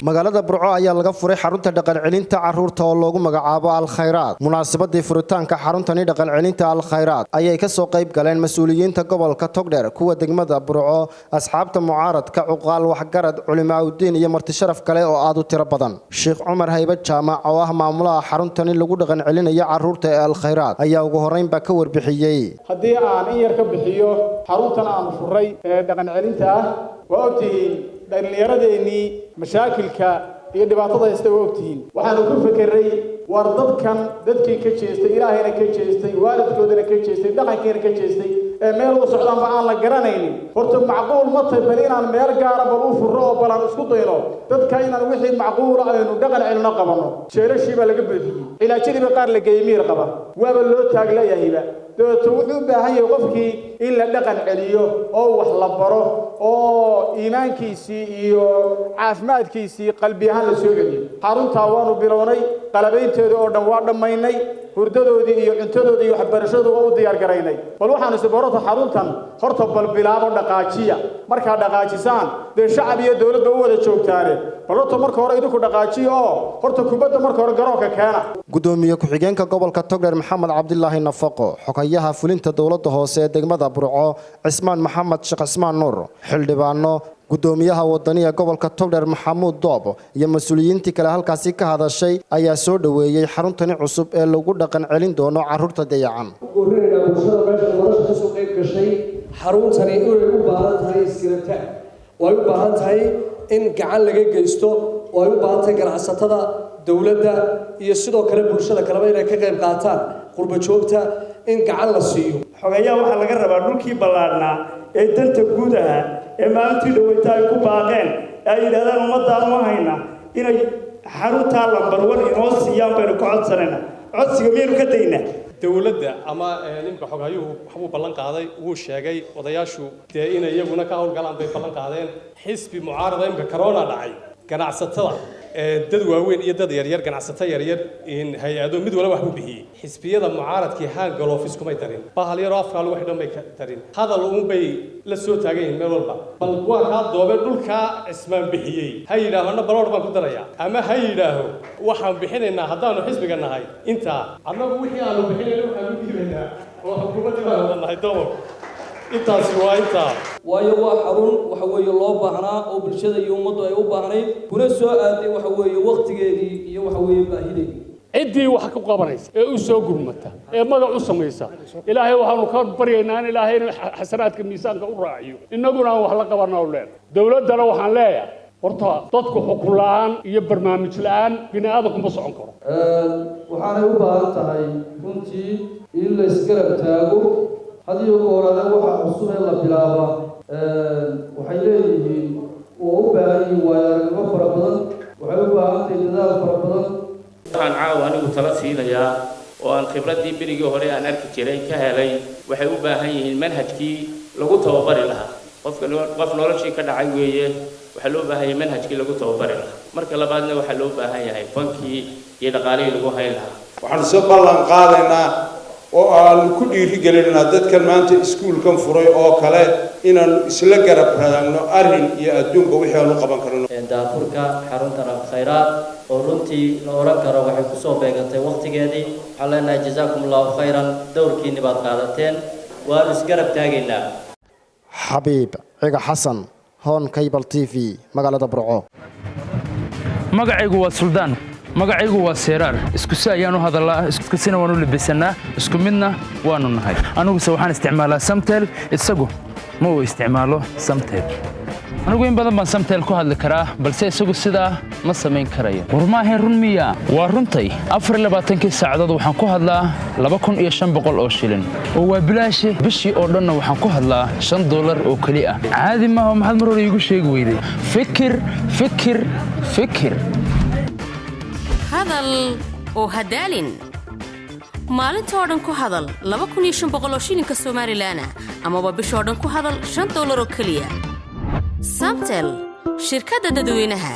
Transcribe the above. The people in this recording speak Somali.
Magaalada Burco ayaa laga furay xarunta dhaqancelinta caruurta oo loogu magacaabo Al Khayraad. Munaasabadii furitaanka xaruntani dhaqancelinta Al Khayraad ayay kasoo qayb galeen mas-uuliyiinta gobolka Togdheer, kuwa degmada Burco, asxaabta mucaaradka, cuqaal, waxgarad, culimaaudiin iyo martisharaf kale oo aada u tiro badan. Sheekh Cumar Haybe Jaamac oo ah maamulaha xaruntani lagu dhaqancelinayo caruurta ee Al Khayraad ayaa ugu horreynba ka warbixiyey. Haddii aan in yar ka bixiyo xaruntan aanu furay ee dhaqan celinta ah, waa ogtihiin dhallinyaradeenii mashaakilka iyo dhibaatada haysta. Waa ogtihiin, waxaanu ku fekeray war dadkan, dadkii ka jeestay, Ilaahayna ka jeestay, waalidkoodana ka jeestay, dhaqankiina ka jeestay, ee meel u socdaanba aan la garanaynin. Horta macquul ma tahay bal inaan meel gaara bal u furro oo bal aan isku dayno dadka inaan wixii macquula aynu dhaqan celino qabanno? Jeelashii baa laga buuxiyey, cilaajadiiba qaar la geeyey, miir qaba waaba loo taaglayahayba. Dabeeto wuxuu u baahan yahay qofkii in la dhaqan celiyo oo wax la baro oo iimaankiisii iyo caafimaadkiisii qalbi ahaan la soo celiyo. Xaruntaa waanu bilownay, qalabaynteeda oo dhan waa dhammaynay, hurdadoodii iyo cuntadoodii iyo waxbarashadooda waa u diyaar garaynay. Bal waxaanu is horta xaruntan horta bal bilaabo, dhaqaajiya. Markaa dhaqaajisaan, dee shacab iyo dowladba u wada joogtaane, bal horta marka hore idinku dhaqaajiya oo horta kubadda marka hore garoonka keena. Gudoomiye ku-xigeenka gobolka Togdheer Maxamed Cabdilaahi Nafaqo, xogayaha fulinta dowladda hoose ee degmada Burco Cismaan Maxamed Sheekh Cismaan Nuur, xildhibaano, gudoomiyaha Wadaniga gobolka Togdheer Maxamuud Doob iyo mas-uuliyiintii kale halkaasi ka hadashay ayaa soo dhoweeyey xaruntani cusub ee lagu dhaqan celin doono caruurta dayacan. Gorinaynaa bulshada meesha nolosha kasoo qayb gashay xaruntani inay u baahan tahay isgarabtaag, oo ay u baahan tahay in gacan laga geysto, oo ay u baahan tahay ganacsatada, dowladda iyo sidoo kale bulshada kaleba inay ka qayb qaataan, qurba joogta in gacan la siiyo. Xogeeyaha waxaa laga rabaa dhulkii ballaadhnaa ee danta guud ahaa ee maalintii dhaweyta ay ku baaqeen ee ay yidhahdaan ummaddaan u hayna inay xaruntaa number 1 inoo siiyaan baynu ka codsanaynaa. Codsiga miyaynu ka daynaa? Dowladda ama ninka xoghayuhu waxbuu ballan qaaday, wuu sheegay. Odayaashu dee inay iyaguna ka howlgalaan bay ballan qaadeen. Xisbi mucaarada imika corona dhacay, ganacsatada, dad waaweyn iyo dad yaryar, ganacsato yaryar, hay-ado, mid walba wax buu bixiyey. Xisbiyada mucaaradkii haan gloves kumay darin, bahal yaroo afkaa lagu xidhan bay ka darin, hadal uun bay la soo taagan yihiin meel walba. Bal waa kaa Doobe dhulkaa Cismaan bixiyey, ha yidhaahona baloor baan ku darayaa, ama ha yidhaaho waxaan bixinaynaa haddaanu xisbiga nahay intaa. Annagu wixii aanu bixinayna waxaan u dhiibaynaa oo xukuumaddii baan wada nahay. Doobab intaasi waa intaa. Waayo, waa xarun waxa weeye loo baahnaa oo bulshada iyo ummaddu ay u baahnayd, kuna soo aaday waxa weeye wakhtigeedii iyo waxa weeye baahideedii. Ciddii wax ku qabanaysa ee u soo gurmata ee magac u samaysa, Ilaahay waxaanu ka baryaynaa in Ilaahay inuu xasanaadka miisaanka u raaciyo, innaguna aan wax la qabana u leenahay. Dowladdana waxaan leeyahay, horta dadku xukun la'aan iyo barnaamij la'aan bini aadamku ma socon karo. Waxaanay u baahan tahay runtii in la isgarab taago. Had iyo goorale waxa cusub ee la bilaaba waxay leeyihiin oo u baahan yihiin waayo aragnimo fara badan, waxay u baahan tahay dadaal fara badan. Waxaan caawa anigu tala siinayaa oo aan khibraddii berigii hore aan arki jiray ka helay, waxay u baahan yihiin manhajkii lagu tababari lahaa. Qofka qof noloshii ka dhacay weeye, waxaa loo baahan yahay manhajkii lagu tababari lahaa. Marka labaadna waxaa loo baahan yahay fankii iyo dhaqaalihii lagu hayn lahaa. Waxaanu soo ballan qaadaynaa oo aanu ku dhiirigelinaynaa dadkan maanta iskuulkan furay oo kale inaanu isla garab raadno arrin iyo adduunka wixii aanu qaban karno. Daafurka xaruntan Alkhayraad oo runtii la odhan karo waxay kusoo beegantay wakhtigeedii, waxaan leenahay jazaakum Allahu khayran, dowrkiinni baad qaadateen, waanu isgarab taagaynaa. Xabiib Ciga Xasan, Horn Cable TV, magaalada Burco. Magacaygu waa Suldaan, magacaygu waa Seeraar. Isku si ayaan u hadallaa, isku sina waan u labisannaa, isku midna waannu nahay. Aniguse waxaan isticmaalaa Samtel, isagu ma uu isticmaalo Samtel. Anigu in badan baan Samtel ku hadli karaa, balse isagu sidaa ma samayn karayo. War maahayn run miya? Waa runtay. 24-kii saacadood waxaan ku hadlaa 2500 oo shilin, oo waa bilaashi. Bishii oo dhanna waxaan ku hadlaa $5 oo keli ah. Caadi maaha. Maxaad mar hore iigu sheegi weyday? Fikir, fikir, fikir. Hadal oo hadaalin, maalintoo dhan ku hadal 2500 oo shilinka Somalilan ah, amaba bishoo dhan ku hadal $5 oo keliya. Samtel, shirkadda dadweynaha.